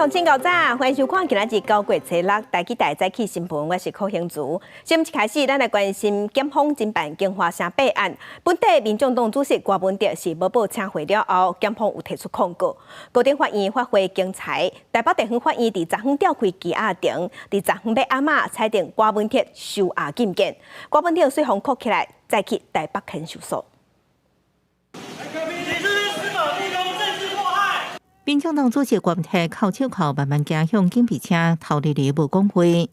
鄉親𠢕早，歡迎收看今仔日9月初六台語台早起新聞，我是柯興竹。新聞一開始，咱來關心檢方偵辦京華城八案。本底民眾黨主席郭文哲是無報請回了後，檢方有提出控告。高等法院發揮精彩，台北地方法院佇昨昏調開羈押庭，佇昨昏欲暗仔裁定郭文哲收押禁見。郭文哲隨予銬起來，載去台北看守所。你是司法不公，政治迫害。民眾黨主席郭文哲銬手銬慢慢行向警備車，頭日日無講話。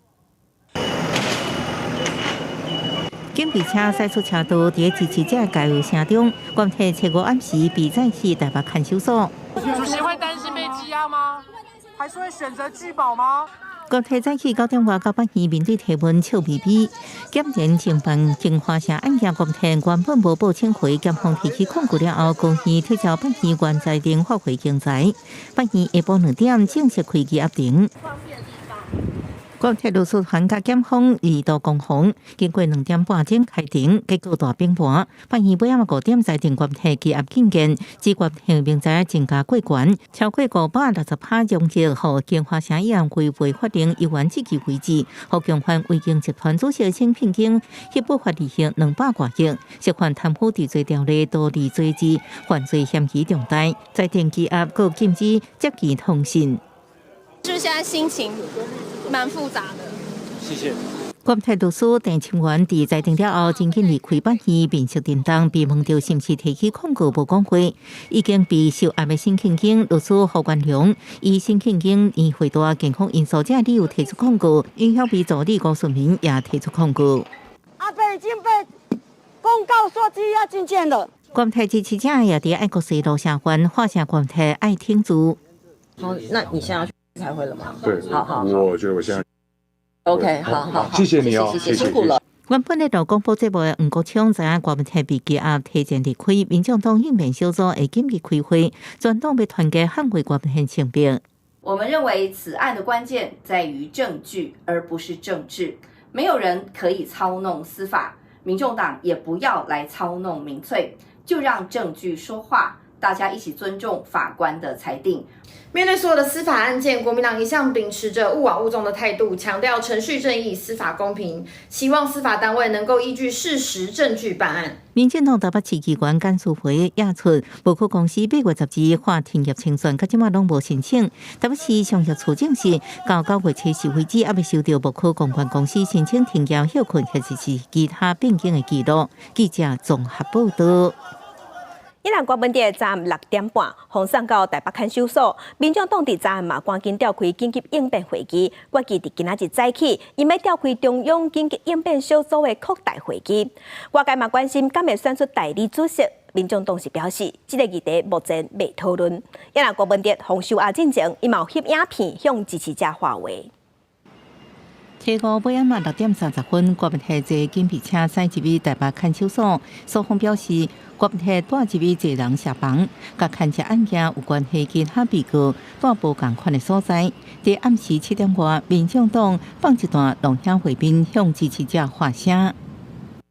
警備車駛出車道，佇支持者加油聲中，郭文哲初五暗時被載去台北看守所。主席會擔心被羈押嗎？還是會選擇拒保嗎？郭文哲早起9點外到法院面對提問，笑眯眯。檢驗偵辦京華城案件，郭文哲原本無報請回，檢方提起控告了後，高院撤銷法院原裁定發回重裁。法院下晡2點正式開羈押庭。郭文哲律師團佮檢方二度攻防，經過2點半鐘開庭，結果大平盤。法院尾仔5點裁定郭文哲羈押禁見，指郭文哲明載增加過懸，超過560趴容積，予京華城議案違背法定猶原積極為止，予共犯維京集團主席沈慶京協不法利益200外億，涉犯貪污治罪條例多利罪之犯罪嫌疑重大，裁定羈押，閣禁止接見通訊。就現在心情蠻複雜的。謝謝。郭文哲律師鄭清源佇裁定了後，真緊離開法院，面色沉重，被問到是毋是提起控告，無講話。已經被收押的沈慶京律師胡元龍，以沈慶京年歲大、健康因素這理由提出控告，尹曉薇助理郭順明也提出控告。阿伯已經被公告說羈押禁見了。郭文哲支持者也佇愛國西路聲援，喊聲郭文哲愛挺住。好，那你現在要去開會了嗎？對，好好，我覺得我現在 OK，好好，謝謝你哦，謝謝，辛苦了。原本咧錄廣播節目的黃國昌知影郭文哲被羈押提前離開，民眾黨應變小組會緊急開會，全黨欲團結捍衛郭文哲清白。我們認為此案的關鍵在於證據，而不是政治。沒有人可以操弄司法，民眾黨也不要來操弄民粹，就讓證據說話。大家一起尊重法官的裁定。面對所有的司法案件，國民黨一向秉持著勿枉勿縱的態度，強調程序正義、司法公平，期望司法單位能夠依據事實證據辦案。民進黨台北市議員簡淑惠也出，無可公司8月12發停業清算，到這馬攏無申請。台北市商業處證實，到9月初四為止，猶未收到無可公關公司申請停業歇困或者是其他變更的記錄。記者綜合報道。伊人郭文哲昨暗6點半，予送到台北看守所。民眾黨佇昨暗嘛趕緊召開緊急應變會議，決議佇今仔日早起，𪜶欲召開中央緊急應變小組的擴大會議。外界嘛關心，敢會選出代理主席？民眾黨是表示，這個議題目前未討論。伊人郭文哲予收押進前，伊嘛有翕影片向支持者喊話。初五尾暗仔6點30分，郭文哲坐警備車駛入去台北看守所，所方表示，郭文哲帶入去濟人協防，佮牽涉案件有關係其他被告蹛無仝款的所在。佇暗時7點外，民眾黨放一段錄影畫面向支持者發聲。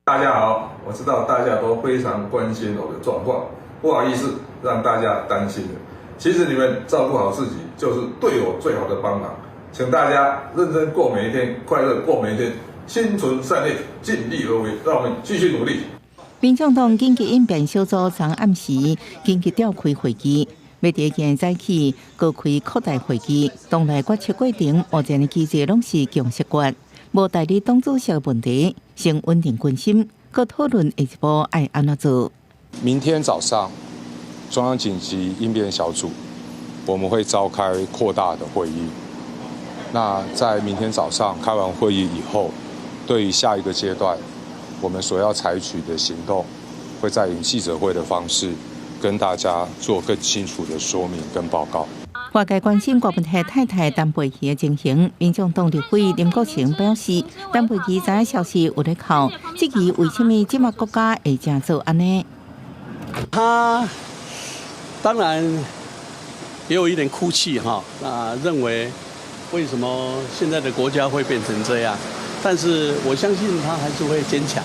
大家好，我知道大家都非常關心我的狀況，不好意思讓大家擔心了。其實你們照顧好自己，就是對我最好的幫忙。請大家認真過每一天，快樂過每一天，心存善念，盡力而為，讓我們繼續努力。民眾黨緊急應變小組昨暗時緊急召開會議，欲佇今早起閣開擴大會議。黨內決策過程目前的機制攏是共識決，無代理黨主席問題，先穩定軍心，閣討論下一步愛按怎做。明天早上，中央緊急應變小組我們會召開擴大的會議。那在明天早上開完會議以後，對於下一個階段我們所要採取的行動，會再以記者會的方式跟大家做更清楚的說明跟報告。外界關心郭文哲太太陳培琪的情形，民眾黨立委林國成表示，陳培琪知影消息有咧哭，質疑為啥物這馬國家會這做按呢？他當然也有一點哭泣哈，那認為為什麼現在的國家會變成這樣？但是我相信他還是會堅強。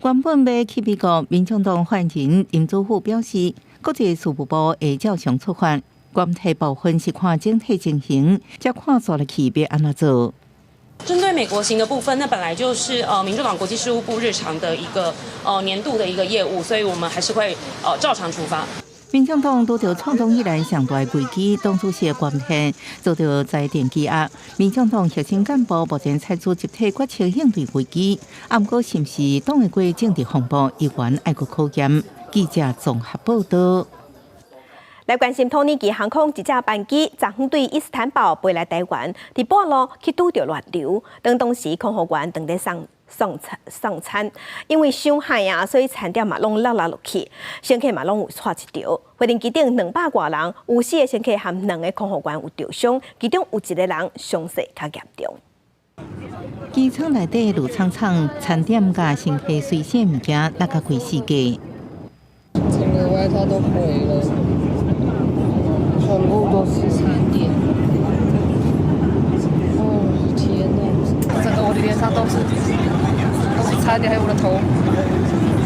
原本欲去美國，民眾黨發言人林祖富表示，國際事務部會照常出發。關係部分是看整體情形，才看煞落去欲按怎做。針對美國行的部分，那本來就是民眾黨國際事務部日常的一個年度的一個業務，所以我們還是會照常出發。民眾黨拄著創黨以來上大危機，黨主席關鍵遭著財政羈押。民眾黨核心幹部目前採取集體決策應對危機，毋過是毋是擋會過政治風暴，依然愛閣考驗。記者綜合報道。來關心土耳其航空一架班機，昨昏對伊斯坦堡飛來台灣，佇半路去拄著亂流，當當時空服員正佇送餐，因為傷海啊，所以餐點嘛攏落去，乘客嘛攏有掣一著。飛行機頂200外人，有四个乘客和兩个空服員有著傷，其中有一个人傷勢較嚴重。機艙內底滷氅氅，餐點佮乘客隨身物件落甲規世界。整個外套都毀了，全部都是餐點。哦天哪，整個我的臉上都是餐點，還有我的頭。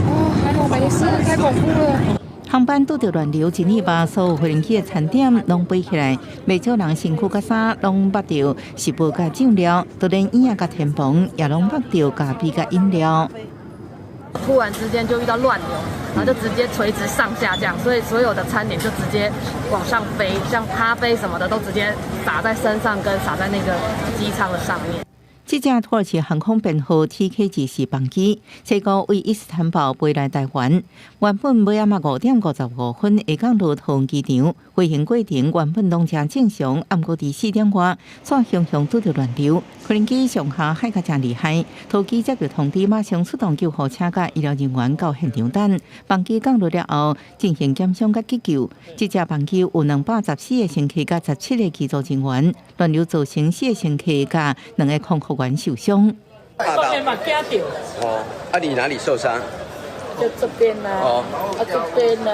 哦，還好沒事，太恐怖了。航班拄著亂流，真意把所有飛行機的餐點攏飛起來，袂少人身軀佮衫攏抹著食物佮醬料，就連椅仔佮天棚也攏抹著咖啡佮飲料。突然之間就遇到亂流，然後就直接垂直上下降，所以所有的餐點就直接往上飛，像咖啡什麼的都直接灑在身上，跟灑在那個機艙的上面。這架土耳其航空編號 TK 24班機，這個為伊斯坦堡飛來台灣，原本欲暗仔5點55分會降落桃園機場，飛行過程原本攏誠正常，毋過佇4點外，煞雄雄拄著亂流，飛行機上下海甲誠厲害，桃機接著通知，馬上出動救護車佮醫療人員到現場等。班機降落了後，進行檢傷佮急救。這架班機有214個乘客佮17個機組人員，亂流造成四個乘客佮兩个空服員受傷。後面嘛驚著。哦，啊，你哪裡受傷？就這邊啦。哦。啊，這邊啦。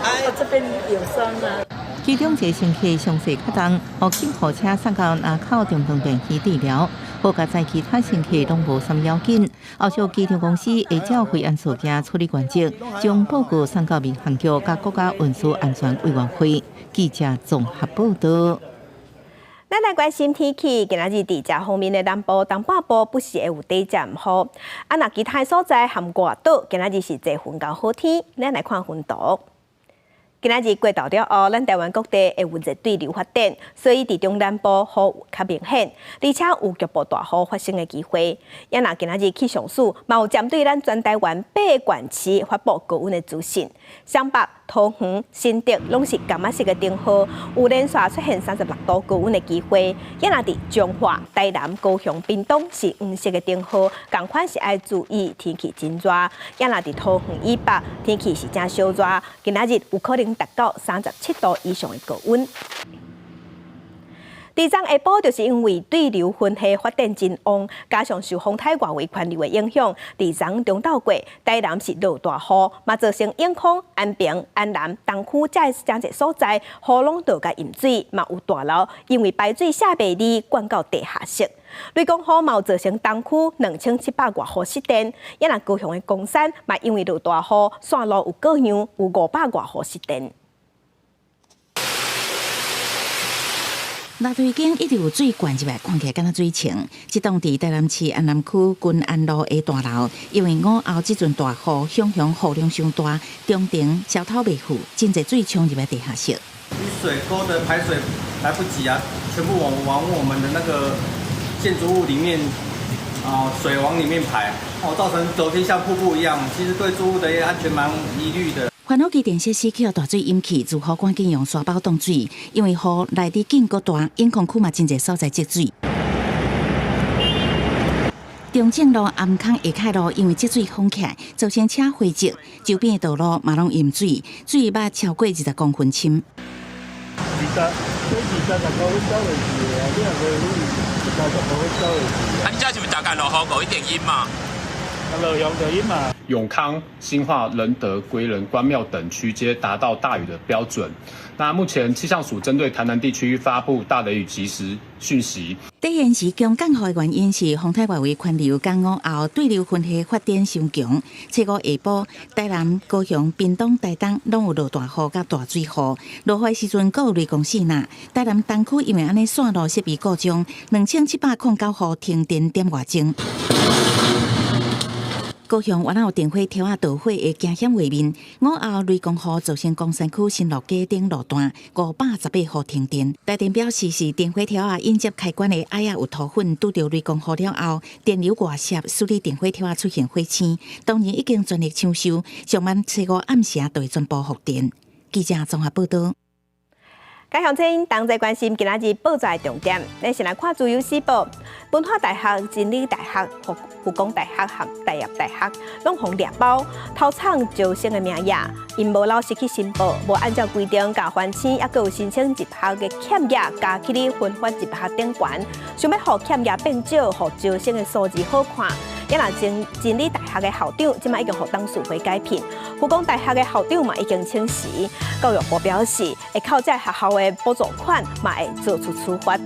啊，這邊有傷啊。其中一个乘客傷勢較重，予救護車送到林口中長病院治療。好佳哉其他乘客攏無啥要緊。後續機場公司會照飛安事件處理原則，將報告送到民航局佮國家運輸安全委員會。記者綜合報道。咱來關心天氣，今仔日佇遮方面的南部、東半部不時會有短暫雨。啊，若其他所在含外島，今仔日是濟雲到好天。咱來看雲圖。今仔日過晝了後，咱台灣各地會有熱對流發展，所以佇中南部雨較明顯，而且有局部大雨發生的機會。也若今仔日氣象署嘛有針對咱全台灣八个縣市發布高溫的資訊，雙北、桃園、新竹攏是柑仔色的燈號，有連續出現36度高溫的機會。也若佇彰化、台南、高雄、屏東是黃色的燈號，仝款是愛注意天氣真熱。也若佇桃園以北，天氣是誠燒熱，今仔日有可能達到37度以上的高溫。佇昨下晡，就是因為對流雲系發展真旺，加上受風台外圍環流的影響，佇昨中晝過，台南是落大雨，嘛造成永康、安平、安南、東區遮誠濟所在，雨攏著共淹水，嘛有大樓因為排水下袂離，灌到地下室。雷公雨嘛有造成東區2700外戶失電，也若高雄的岡山嘛因為落大雨，線路有過量，有500外戶失電。樓梯間一直有水灌入來，看起來敢若水埕。這棟佇台南市安南區均安路的大樓，因為午後這陣大雨，雄雄雨量傷大，中庭梢頭袂赴，真濟水衝入來地下室。水溝的排水來不及啊，全部往我們的那個建築物裡面啊，水往裡面排，哦，造成樓梯像瀑布一樣，其實對住戶的安全蠻疑慮的。環保機電設施去予大水淹去，住戶趕緊用沙包擋水，因為雨來得緊閣大，永康區嘛真濟所在積水。中正路、暗坑下凱路因為積水封起來，造成車飛積，周邊的道路嘛攏淹水，水捌超過20公分深。20、20公分走會去的啊！你若無你30公分走會去。啊，你這是毋是逐工落雨，雨一定淹嘛？樂用就飲嘛。永康、新化、仁德、歸仁、關廟等區皆達到大雨的標準。那目前氣象署針對台南地區發布大雷雨即時訊息。底現時強降雨的原因是風颱外圍環流佮午後對流雲系發展傷強。初五下晡，台南、高雄、屏東、台東攏有落大雨佮大水雨。落雨時陣，閣有雷公四若。台南東區因為按呢線路設備故障，2709戶停電點外鐘。高雄原來有電火柱仔著火的驚險畫面，午後雷公雨造成岡山區新蘆街頂路段518戶停電。台電表示是電火柱仔引接開關的愛仔有塗粉，拄著雷公雨了後，電流外泄，使得電火柱仔出現火星。當然已經全力搶修，上晚初五暗時就會全部復電。記者綜合報道。各鄉親同齊關心今仔日報紙重點，咱先來看《自由時報》，文化大學、真理大學、佛光大學和大葉大學，攏予掠包偷藏招生的名額，𪜶無老實去申報，無按照規定共還清，猶閣有申請入學的欠額加起咧分發入學頂懸，想欲予欠額變少，予招生的數字好看。也若真理大學的校長，這馬已經予董事會解聘；佛光大學的校長嘛已經請辭。教育部表示，會扣這學校的補助款，嘛會做出處罰。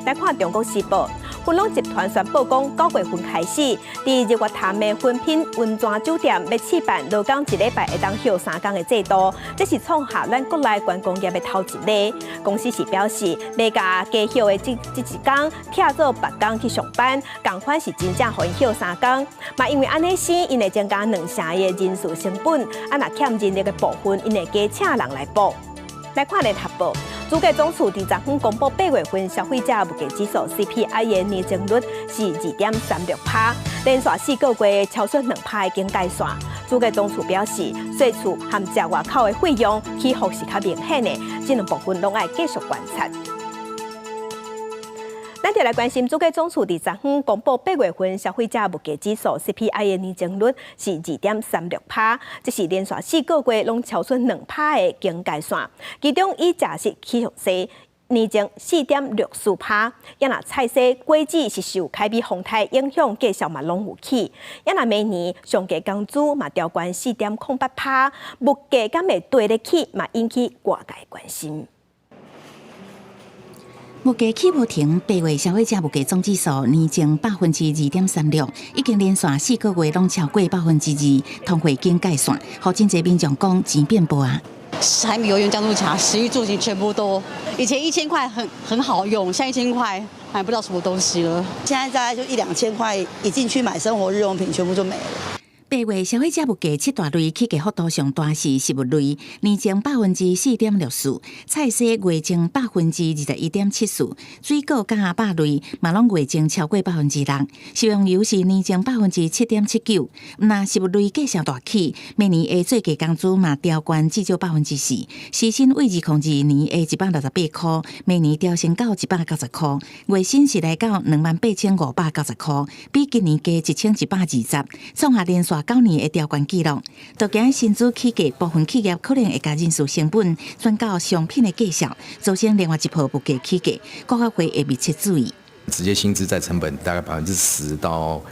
來看《中國時報》，雲龍集團宣布講，9月份開始，佇日月潭的雲品溫泉酒店欲試辦勞工一禮拜會當歇3工的制度，這是創下咱國內觀光業的頭一例。公司是表示，欲共加歇的這一工，拆做別工去上班，仝款是真正予𪜶歇三工。嘛因為按呢生，𪜶會增加2成的人事成本，啊若欠人力的部分，𪜶會加請人來補。來看聯合報，主計總處佇昨昏公布8月份消費者物價指數 CPI 的年增率是2.36%，連續4個月超出2%的警戒線。主計總處表示，稅厝和食外口的費用起伏是較明顯的，這兩部分攏愛繼續觀察。咱就來關心，主計總處佇昨昏公布8月份消費者物價指數 CPI 的年增率是2.36%，這是連續4個月攏超出2%的警戒線。其中以食食起上濟，年增4.64%。也若菜蔬果子是受海美風颱影響，價數嘛攏有起。也若明年上低工資嘛調懸4.08%，物價敢會綴咧起，嘛引起外界關心。物價起無停，8月消費者物價總指數年增2.36%，已經連續4個月攏超過2%，通貨警戒線，予真濟民眾講錢變薄啊。柴米油鹽醬醋茶，食衣住行全部都，以前1000塊很好用，現在一千塊買不到什麼東西了。現在大概就一兩千塊，一進去買生活日用品，全部就沒了。8月消費者物價七大類起價幅度上大是食物類，年增4.64%，菜蔬月增21.74%，水果佮肉類嘛攏月增超過6%，食用油是年增7.79%。若食物類繼續大起，明年的最低工資嘛調懸至少4%，時薪為2022年的168塊，明年調升到190塊，月薪是來到28,590塊，比今年加1120，創下連續9年的調懸紀錄。都驚薪資起價，部分企業可能會共人事成本轉到商品的價數，造成另外一波物價起價，國發會會密切注意。直接薪資在成本大概10%到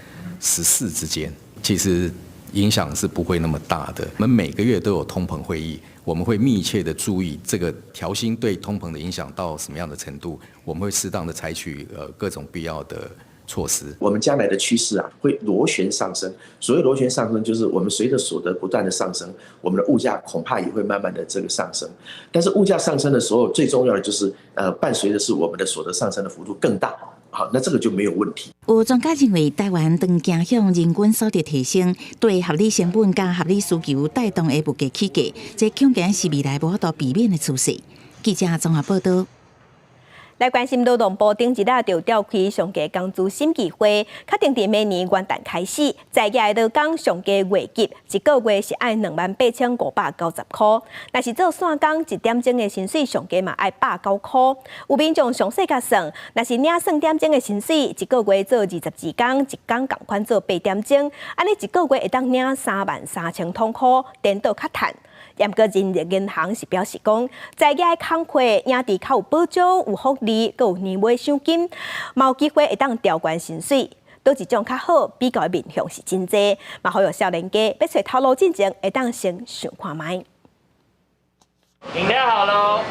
14%之間，其實影響是不會那麼大的。我們每個月都有通膨會議，我們會密切的注意這個調薪對通膨的影響到什麼樣的程度，我們會適當的採取各種必要的措施。我們將來的趨勢啊，會螺旋上升。所謂螺旋上升，就是我們隨着所得不斷的上升，我們的物價恐怕也會慢慢的這個上升。但是物價上升的時候，最重要的就是伴隨的是我們的所得上升的幅度更大。好，那這個就沒有問題。有專家認為，台灣當走向人均所得提升，對合理成本佮合理需求帶動的物價起價，這恐驚是未來無法度避免的趨勢。記者綜合報道。來關心勞動部頂一日就召開上低工資審議會，確定佇明年元旦開始，在業的勞工上低月給一個月是愛28,590塊，若是做散工一點鐘的薪水上低嘛愛109塊。有民眾詳細共算，若是領算點鐘的薪水，一個月做22工，一工仝款做8點鐘，按呢一個月會當領33,000多塊，顛倒較趁。毋過人力銀行是表示講，在業的工課領佇較有保障、有福利，閣有年尾賞金，嘛有機會會當調懸薪水。佗一種較好，比較的面向是真濟，嘛呼籲少年家欲揣頭路進前，會當先想看覓。飲料好囉，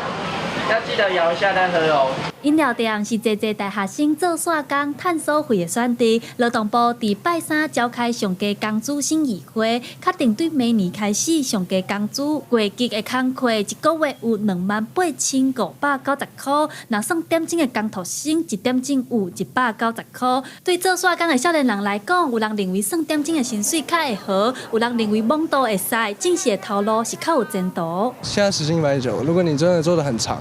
要記得搖一下再喝哦。飲料店是濟濟大學生做散工趁所費的選擇。勞動部佇拜三召開上低工資審議會，確定對明年開始上低工資月給的工課，一個月有28,590箍。若算點鐘的工讀生，一點鐘有190箍。對做散工的少年人來講，有人認為算點鐘的薪水較會好，有人認為網路會使，正式的頭路是較有前途。現在時薪190，如果你真的做得很長，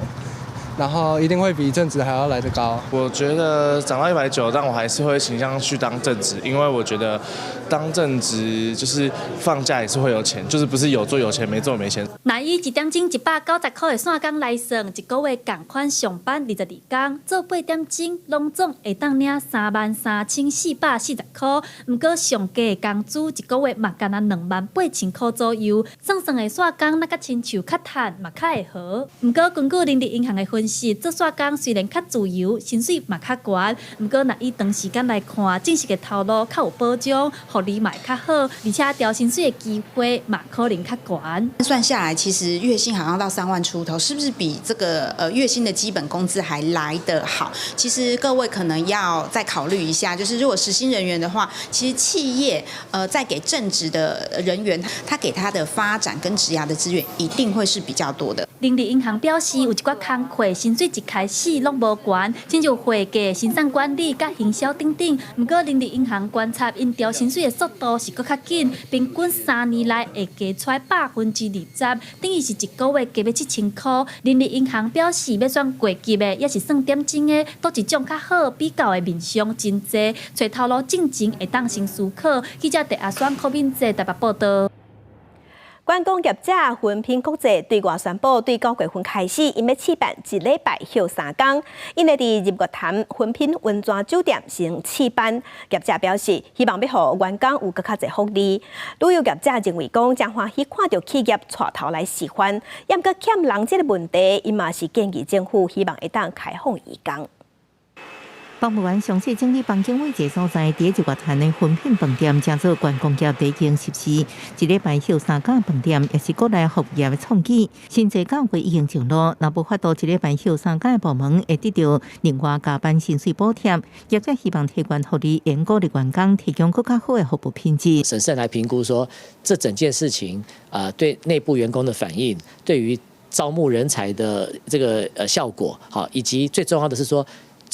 然後一定會比正職還要來得高。我覺得漲到190，但我還是會傾向去當正職，因為我覺得當正職就是放假也是會有錢，就是不是有做有錢，沒做沒錢。若以一點鐘190箍的散工來算，一個月仝款上班22工，做8點鐘，攏總會當領33,440箍。毋過上低的工資一個月嘛干焦28,000箍左右，算算的散工若閣親像較趁嘛較會好。毋過根據人力銀行的分析，做散工雖然較自由，薪水嘛較懸，毋過若以長時間來看，正式的頭路較有保障，福利嘛會較好，而且調薪水的機會嘛可能較懸。算下來，其實月薪好像到3萬出頭，是不是比這個月薪的基本工資還來得好？其實各位可能要再考慮一下，就是如果時薪人員的話，其實企業在給正職的人員，他給他的發展跟職涯的資源一定會是比較多的。人力銀行表示，有一寡工課薪水一開始攏無懸，親像會計、生產管理佮行銷等等。毋過人力銀行觀察，𪜶調薪水的速度是閣較緊，平均3年內會加出來20%，等於是一個月加欲7000箍。人力銀行表示，欲選月給的，抑是算點鐘的，佗一種較好，比較的面向真濟，揣頭路進前會當先思考。記者鄭阿雙、柯敏哲台北報導。觀光業者雲品國際對外宣布，對9月份開始，𪜶欲試辦一禮拜歇3工。𪜶會佇日月潭雲品溫泉酒店先試辦。業者表示，希望欲予員工有閣較濟福利。旅遊業者認為講，誠歡喜看著企業帶頭來示範，毋過欠人這個問題，𪜶嘛是建議政府希望會當開放移工。公務員詳細整理房間位置所在，佇日月潭的雲品飯店，成做觀光業例行實施。一禮拜歇3工飯店，也是國內服務業的創舉。薪資9月已經上路，若無法度一禮拜歇3工的部門，會得著另外加班薪水補貼。業者希望提懸福利，會鼓勵員工提供閣較好的服務品質。審慎來評估說，這整件事情啊，對內部員工的反應，對於招募人才的這個效果，好，以及最重要的是說，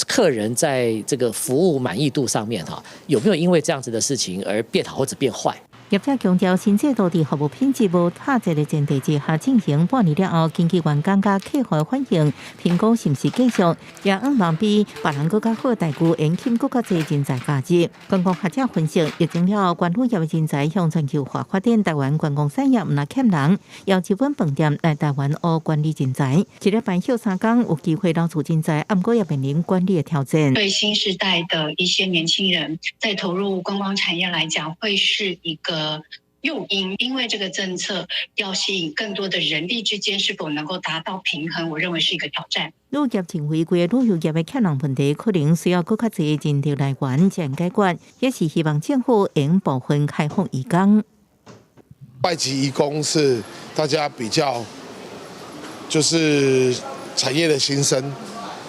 客人在這個服務滿意度上面，哈，有沒有因為這樣子的事情而變好或者變壞？業者強調，新制度佇服務品質無打折的前提之下進行，半年了後，根據員工佮客戶的反應，評估是毋是繼續，也向望比別人閣較好待遇，延吸閣較濟人才加入。觀光學者分析，疫情了後，觀旅業的人才向全球化發展，台灣觀光產業毋但欠人，邀日本飯店來台灣學管理人才，一禮拜歇3工，有機會留住人才，毋過也面臨管理的挑戰。對新時代的一些年輕人，在投入觀光產業來講，會是一個誘因，因為這個政策要吸引更多的人力之間是否能夠達到平衡，我認為是一個挑戰。旅業認為，規个旅遊業的欠人問題，可能需要閣較濟人力來源才能解決，也是希望政府用部分開放移工。外籍移工是大家比較，就是產業的新生，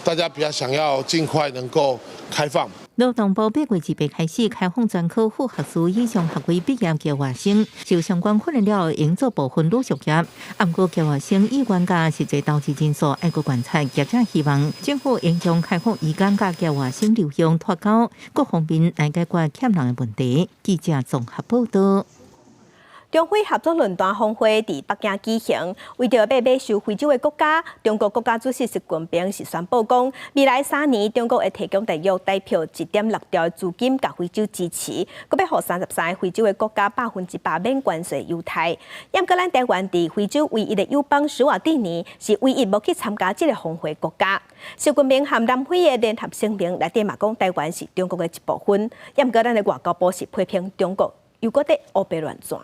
大家比較想要盡快能夠開放。勞動部8月28開始開放專科副學士以上學位畢業僑外生，受相關訓練了後，會做部分旅宿業。毋過僑外生意願佮實際投資人數愛閣觀察，業者希望政府應將開放移工佮僑外生留用脫鈎，各方面來解決欠人的問題。記者綜合報導。中非合作論壇峰會佇北京舉行，為著欲買收非洲的國家，中國國家主席習近平是宣布講，未來3年中國會提供大約台幣1.6兆的資金，共非洲支持，閣欲予33个非洲的國家100%免關稅優待。毋過咱台灣佇非洲唯一的友邦史瓦帝尼是唯一無去參加這个峰會國家。習近平和南非的聯合聲明內底嘛講，台灣是中國的一部分。毋過咱的外交部是批評中國又閣佇烏白亂轉。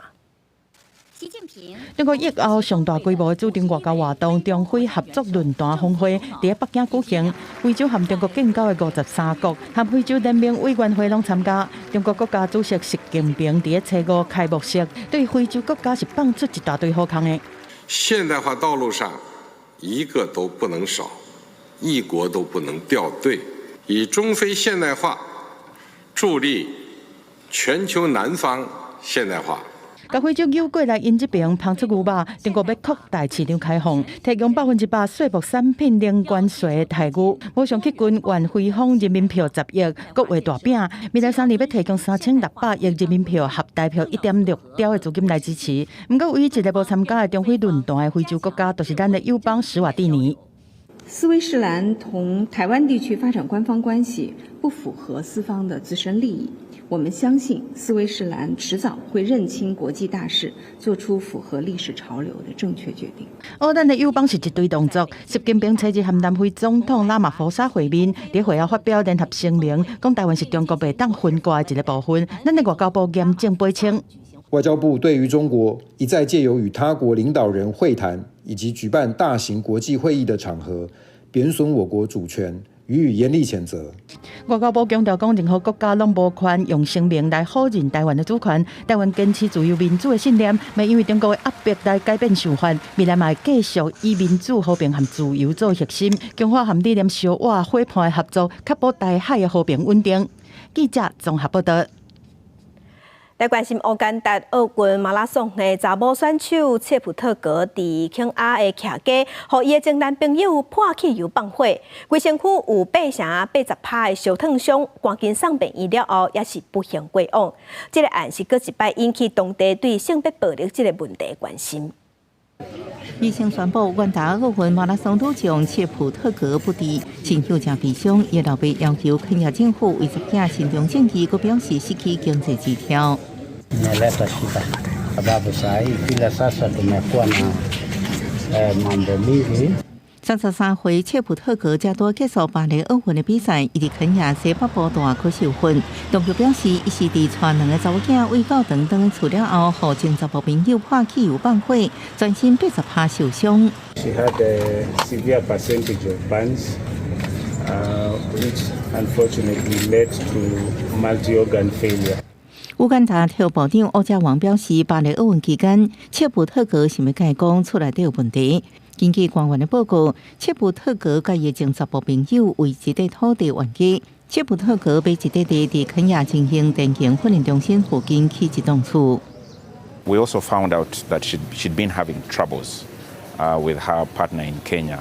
中國疫後上大規模的主場外交活動——中非合作論壇峰會，佇北京舉行。非洲和中國建交的53國和非洲聯盟委員會攏參加。中國國家主席習近平佇初五開幕式，對非洲國家是放出一大堆好康的。現代化道路上，一個都不能少，一國都不能掉隊。以中非現代化助力全球南方現代化。共非洲友過來𪜶這爿拋出牛肉，中國欲擴大市場開放，提供100%稅目產品零關稅待遇，馬上去軍援非方人民幣10億國畫大餅，未來3年欲提供3600億人民幣合台幣1.6兆的資金來支持。毋過，唯一一个無參加的中非論壇的非洲國家，就是咱的友邦史瓦蒂尼。斯威士蘭同台灣地區發展官方關係，不符合斯方的自身利益。我們相信斯威士蘭遲早會認清國際大勢，做出符合歷史潮流的正確決定。哦，咱的友邦是一堆動作。習近平初日和南非總統拉馬福薩會面，佇會後發表聯合聲明，講台灣是中國袂當分割的一个部分。咱的外交部嚴正駁斥。外交部對於中國一再借由與他國領導人會談以及舉辦大型國際會議的場合，貶損我國主權，予以嚴厲譴責。外交部強調講，任何國家攏無權用聲明來否認台灣的主權。台灣堅持自由民主的信念，袂因為中國的壓迫來改變想法。未來嘛會繼續以民主、和平和自由做核心，強化和理念相倚伙伴的合作，確保台海的和平穩定。記者綜合報道。來關心烏干達奧運馬拉松的查某選手切普特格佇肯亞的騎機，予伊的前男朋友潑汽油放火，規身軀有8成80趴的燒燙傷，趕緊送病院了後，也是不幸過往。這个案是閣一擺引起當地對性別暴力這个問題關心。醫生宣布，烏干達奧運馬拉松女將切普特格不治，親友誠悲傷。伊老爸要求肯亞政府為查某囝伸張正義，閣表示失去經濟支柱。 Imeleta shida sababu saa hii kila sasa tumekuwa na mambo mingi。 33歲切普特格才拄結束巴黎奧運的比賽，伊佇肯亞西北部大區受訓。當局表示，伊是佇帶兩个查某囝為教堂轉去厝了後，予前查某朋友潑汽油放火，全身80趴受傷。 She had a severe percentage of burns, which unfortunately led to multi-organ failure. 烏干達體育部長奧加王表示，巴黎奧運期間，切普特格想欲共伊講厝內底有問題。根據官員的報告，切普特格佮伊前查埔朋友為這塊土地冤家。切普特格買一塊地，佇肯亞進行田徑訓練中心附近起一棟厝。 We also found out that she'd been having troubles with her partner in Kenya,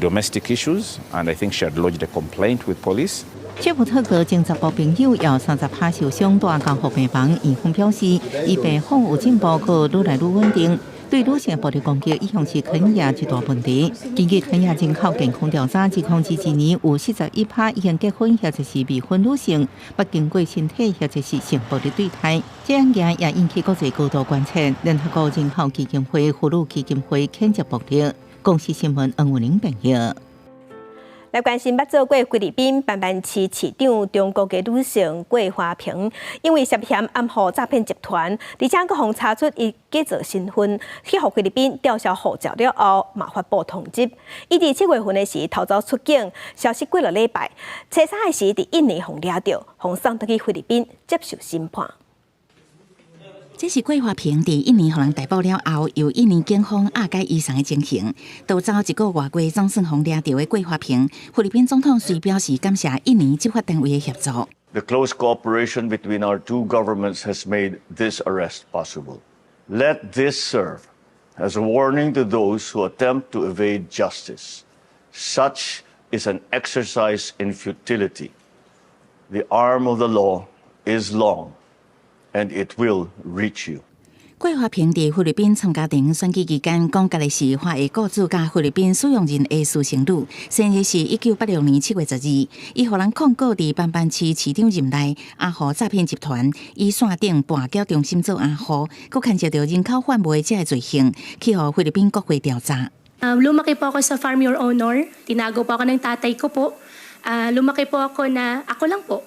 domestic issues, and I think she had lodged a complaint with police. 切普特格前查埔朋友有30趴受傷，帶監護病房。醫方表示，伊病況有進步，閣愈來愈穩定。對女性暴力攻擊一向是肯亞一大問題。根據肯亞人口健康調查，2021年有41趴已經結婚或者是未婚女性，捌經過身體或者是性暴力對待。這案件也引起國際高度關切。聯合國人口基金會、婦女基金會譴責暴力。公視新聞黃文玲編譯。來關心捌做過菲律賓班班市市長中國的女性郭華萍，因為涉嫌暗號詐騙集團，而且閣予查出伊假造身份，去予菲律賓吊銷護照了後，嘛發布通緝。伊佇7月份的時逃走出境，消失幾落禮拜，初三的時佇印尼予掠著，予送轉去菲律賓接受審判。這是郭華萍佇印尼予人逮捕了後，由印尼警方押解移送的情形。逃走一个外月，總算予掠著的郭華萍，菲律賓總統雖表示感謝印尼執法單位的協助。 The close cooperation between our two governments has made this arrest possible. Let this serve as a warning to those who attempt to evade justice. Such is an exercise in futility. The arm of the law is long, and it will reach you. 郭華萍佇菲律賓參加電影選舉期間，講家己是華裔雇主佮菲律賓使用人的私生女，生日是1986年7月12日。伊予人控告佇班班市市長任內，阿豪詐騙集團以線頂跋筊中心做阿豪，閣牽涉著人口販賣這个罪行，去予菲律賓國會調查。 Lumaki po ako sa farm, Your Honor. Tinago po ako ng tatay ko po. Lumaki po ako na ako lang po.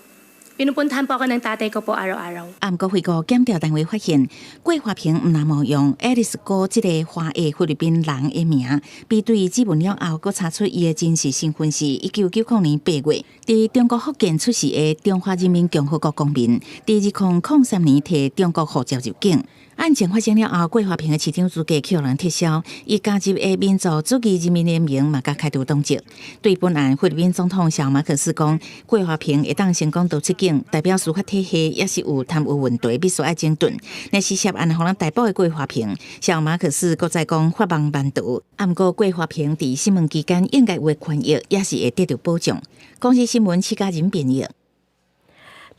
Pinupuntahan po ako ng tatay ko po araw-araw. 啊，毋過惠國檢調單位發現，郭華萍毋但冒用愛麗絲哥這个華裔菲律賓人的名，比對指紋了後，閣查出伊的真實身份是1990年8月，佇中國福建出世的中華人民共和國公民，佇2003年提中國護照入境。案情發生了後，郭華萍的市長資格予人撤銷，伊加入的民族主義人民聯盟嘛共開除黨籍。對本案，菲律賓總統小馬可斯講，郭華萍會當成功逃出境，代表司法體系也是有貪污問題，必須愛整頓。若是涉案予人逮捕的郭華萍，小馬可斯閣再講法網難逃。啊，毋過郭華萍佇審問期間應該有的權益，也是會得到保障。公視新聞徐嘉仁編譯。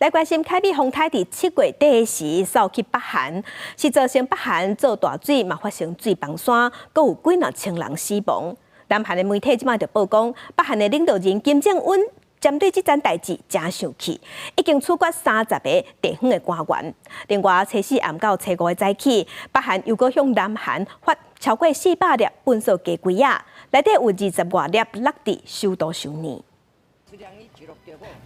來關心凱美風颱佇7月底時掃去北韓，是造成北韓做大水，嘛發生水崩山，閣有幾若千人死亡。南韓的媒體這擺就報講，北韓的領導人金正恩針對這件代誌誠生氣，已經處決30個地方的官員。另外，初四暗到初五的早起，北韓又閣向南韓發超過400粒糞掃雞胿仔，內底有20外粒落佇首都首爾。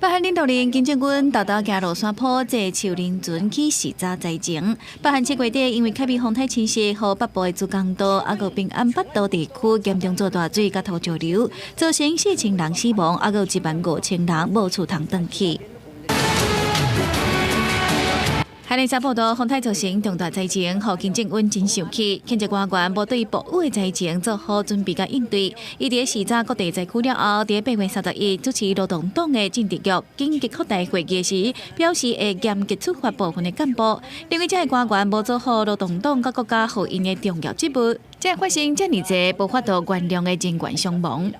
北韓領導人金正恩沓沓行落山坡，坐樹林船去視察災情。北韓7月底因為凱美風颱侵襲，予北部的慈江道、抑閣平安北道地區嚴重做大水佮土石流，造成4000人死亡，抑閣1萬5千人無厝通轉去。韓聯社報道，風颱造成重大災情，予金正恩真生氣，譴責官員無對暴雨的災情做好準備佮應對。伊佇視察各地災區了後，佇8月31日主持勞動黨的政治局緊急擴大會議時，表示會嚴格處罰部分的幹部，認為這个官員無做好勞動黨佮國家予𪜶的重要職務，才會發生遮爾濟無法度原諒的人員傷亡。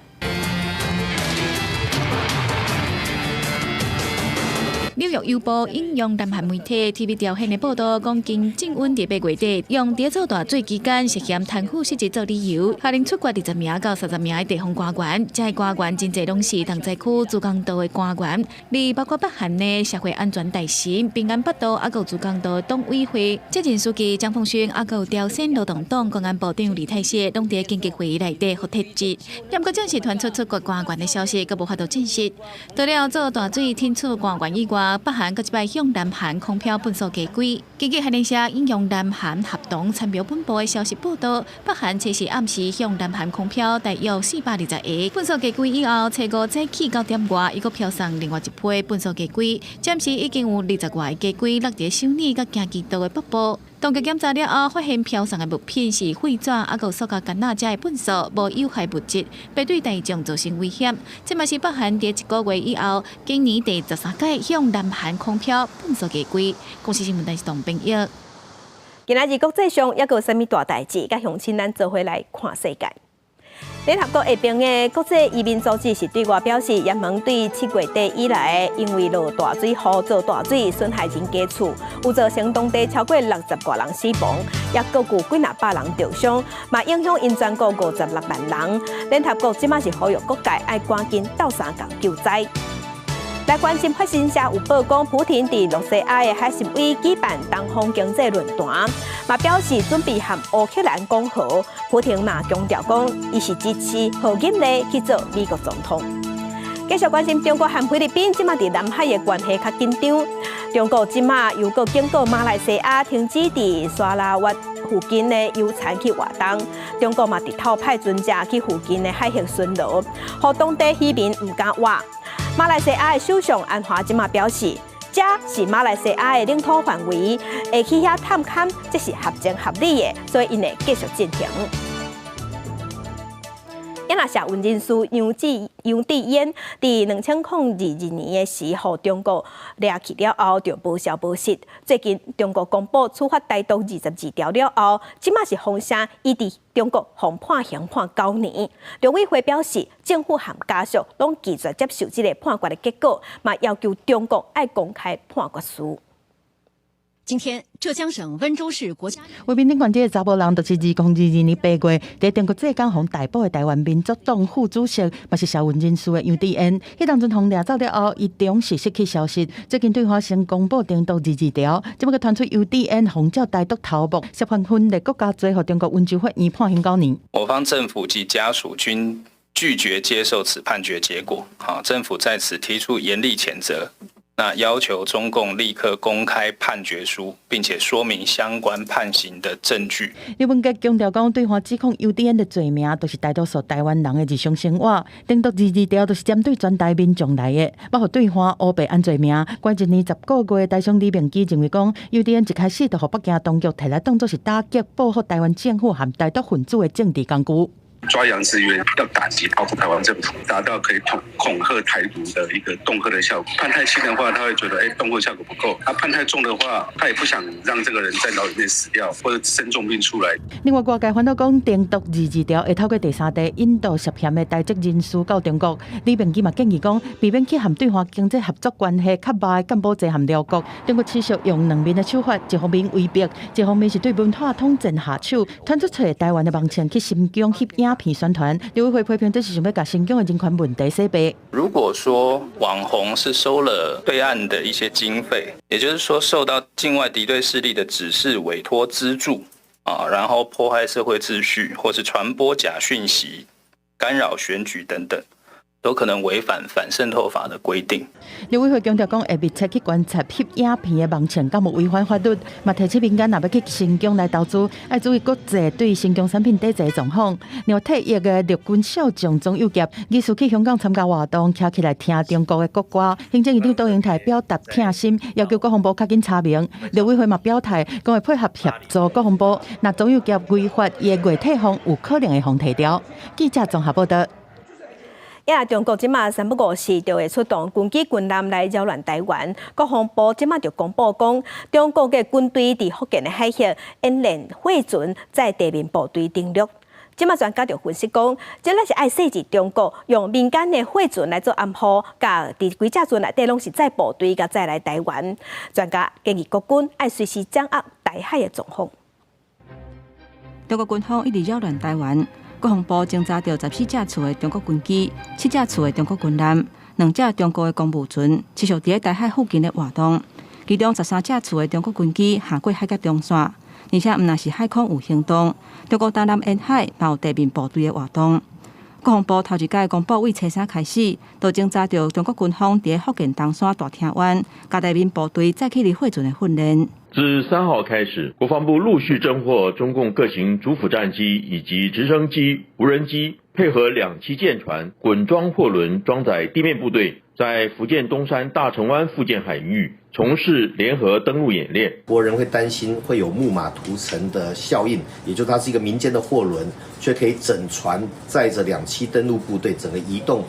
紐約郵報引用南韓媒體 TV 朝鮮的報道，講金正恩佇8月底用佇做大水期間涉嫌貪腐失職做理由，下令處決20名到30名的地方官員。這些官員真濟攏是重災區慈江道的官員，而包括北韓的社會安全大臣、平安北道抑閣慈江道黨委會責任書記張鳳勳，抑閣朝鮮勞動黨公安部長李泰燮，攏佇緊急會議內底予撤職。毋過正式傳出處決官員的消息，閣無法度證實。除了做大水懲處官員以外，北韓閣這擺向南韓空飄糞掃雞胿。根據韓聯社引用南韓合同參謀本部的消息報道，北韓初四暗時向南韓空飄大約420個糞掃雞胿以後，初五早起9點外，伊閣飄送另外一批糞掃雞胿，暫時已經有20外個雞胿落佇首爾佮京畿道的北部。當局檢查了後，發現飄送的物品是廢紙，抑閣塑膠桿仔遮的糞掃，無有害物質，袂對大眾造成危險。這嘛是北韓佇一個月以後，今年第13屆向南韓空飄糞掃雞胿。公視新聞電視董編譯。今仔日國際上猶閣有啥物大代誌？佮鄉親咱做伙來看世界。聯合國下爿的國際移民組織是對外表示，也門對7月底以來，因為落大水、雨做大水，損害人家厝，有造成當地超過60外人死亡，也閣有幾若百人著傷，嘛影響𪜶全國56萬人。聯合國這馬是呼籲各界愛趕緊鬥相共救災。來關心法新社有報講，普廷佇露西亞的海參崴舉辦東方經濟論壇，嘛表示準備和烏克蘭講和。普廷嘛強調講，伊是支持賀錦麗去做美國總統。繼續關心中國和菲律賓這馬佇南海的關係較緊張。中國這馬又閣警告馬來西亞停止佇沙撈越附近的油田去活動。中國嘛日頭派船隻去附近的海域巡邏，予當地漁民毋敢挖。馬來西亞的首相安華這馬表示，這是馬來西亞的領土範圍，會去遐探勘，這是合情合理的，所以𪜶會繼續進行。也若社運人士楊志楊智嫣，佇2022年的時，予中國掠去了後，就無消無息。最近中國公布處罰台獨22條了後，這馬是風聲伊佇中國予判刑判9年。陸委會表示，政府和家屬攏拒絕接受這个判決的結果，嘛要求中國愛公開判決書。今天，浙江省溫州市國家畫面頂懸這个查埔人，就是2022年8月，佇中國浙江予逮捕的臺灣民族黨副主席，嘛是社運人士的楊智嫣。彼當陣予掠走了後，伊中是失去消息。最近對華先公布定獨22條，這擺閣傳出楊智嫣予照台獨頭目，涉犯分裂國家罪，予中國溫州法院判刑九年。我方政府及家屬均拒絕接受此判決結果，好，政府在此提出嚴厲譴責。那要求中共立刻公開判決書，並且說明相關判刑的證據。李文傑強調講，對岸指控游鼎恩的罪名，都是大多數台灣人的日常生活。定獨22條都是針對全台民眾來的，包括對岸烏白按罪名。關1年10個月，台商李明基認為講，游鼎恩一開始就予北京當局提來當作是打擊報復台灣政府和台獨分子的政治工具。抓楊智淵要打擊報復台灣政府，達到可以恐嚇台獨的一個恫嚇的效果。判太輕的話，他會覺得恫嚇效果不夠；他判太重的話，他也不想讓這個人在牢裡面死掉，或者生重病出來。另外，外界煩惱講，定獨22條會透過第三地引渡涉嫌的台籍人士到中國。李明基嘛建議講，避免去和對岸經濟合作關係較歹的柬埔寨和寮國。中國持續用兩面的手法，一方面威逼，一方面是對文化統戰下手，傳出揣台灣的網站去新疆翕影片宣傳。陸委會批評這是想欲共新疆的人權問題洗白。如果說網紅是收了對岸的一些經費，也就是說受到境外敵對勢力的指示、委託、資助啊，然後破壞社會秩序，或是傳播假訊息、干擾選舉等等，都可能違反反滲透法的規定。陸委會強調講，會密切去觀察翕影片的網站，敢有違反法律。嘛提醒民間若欲去新疆來投資，愛注意國際對新疆產品抵制的狀況。另外，退役的陸軍少將莊祐傑，疑似去香港參加活動，徛起來聽中國的國歌。行政院長卓榮泰表達痛心，要求國防部較緊查明。陸委會嘛表態，講會配合協助國防部。若莊祐傑違法，伊的月退俸有可能會予提調。記者綜合報道。呀，中國這馬三不五時就會出動軍機軍艦來擾亂台灣。國防部這馬就公布講，中國的軍隊佇福建的海域演練貨船載地面部隊登陸。這馬專家就分析講，這咧是愛制止中國用民間的貨船來做掩護，共佇幾隻船內底攏是載部隊，共載來台灣。專家建議國軍愛隨時掌握台海的狀況。中國軍方一直擾亂台灣。國防部偵查著14架次的中國軍機、7架次的中國軍艦、2架中國的公務船，持續佇台海附近的活動。其中13架次的中國軍機橫過海峽中線，而且毋但是海空有行動，中國東南沿海嘛有地面部隊的活動。國防部頭一擺公布，對初三開始，就偵查著中國軍方佇福建東山大廳灣，共地面部隊載起的貨船的訓練。自3號開始，國防部陸續偵獲中共各型主輔戰機以及直升機、無人機，配合兩棲艦船、滾裝貨輪裝載地面部隊，在福建東山大城灣附近海域從事聯合登陸演練。國人會擔心會有木馬屠城的效應，也就是它是一個民間的貨輪，卻可以整船載着兩棲登陸部隊，整個移動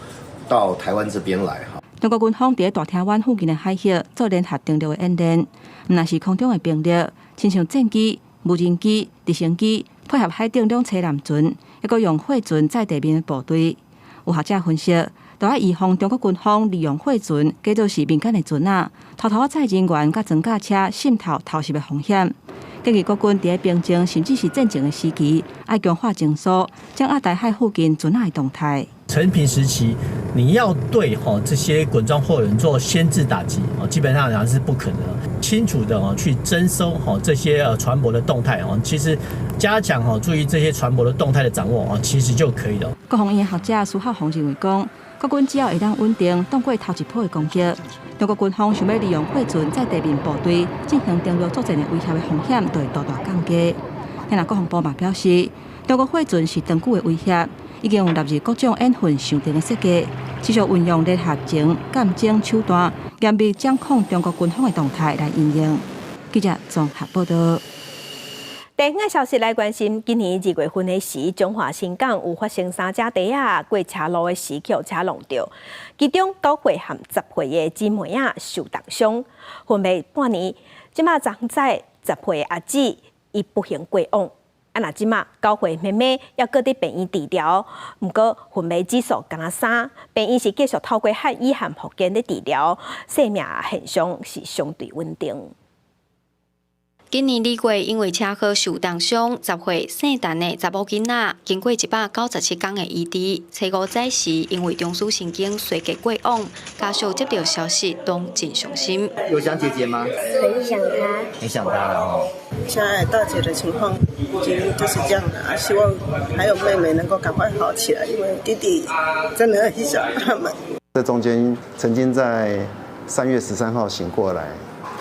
到台灣這邊來。哈。中國軍方佇大廳灣附近的海域做聯合登陸的演練，毋但是空中的兵力，親像戰機、無人機、直升機，配合海頂兩棲艦船，抑閣用貨船載地面的部隊。有學者分析，都愛預防中國軍方利用貨船，假做是民間的船仔，偷偷載人員佮裝甲車滲透偷襲的風險。建議國軍佇平靜甚至是戰爭的時期，愛強化偵搜，掌握台海附近船仔的動態。承平時期，你要對吼這些滾裝貨輪做先制打擊，哦，基本上講是不可能。清楚的哦去偵搜吼這些船舶的動態哦，其實加強吼注意這些船舶的動態的掌握哦，其實就可以了。國防院學者蘇孝宏認為講，國軍只要會當穩定擋過頭一波的攻擊，中國軍方想欲利用貨船載地面部隊進行登陸作戰的威脅的風險，就會大大降低。另外，國防部嘛表示，中國貨船是長久的威脅。已經有納入各種演訓想定的設計，持續運用聯合偵、監偵手段，嚴密掌控中國軍方的動態來應用。記者綜合報道。地方的消息來關心，今年2月份的時，彰化新港有發生三隻豬仔過車路的時，予車挵著，其中9歲和10歲的姊妹仔受重傷，昏迷半年。這馬昨昏10歲的阿姊伊不幸過往。啊，若這馬9歲妹妹猶閣佇病院治療，毋過昏迷指數敢若3，病院是繼續透過漢醫和復健咧治療，生命現象是相對穩定。今年2月因為車禍受重傷，10歲姓陳的查某囡仔，經過197天的醫治，初五早時因為中樞神經衰竭過往，家屬接到消息攏真傷心。有想姐姐嗎？很想她。很想她了哦。現在大姐的情況已經就是這樣了，希望還有妹妹能夠趕快好起來，因為弟弟真的很想他們。這中間曾經在3月13號醒過來，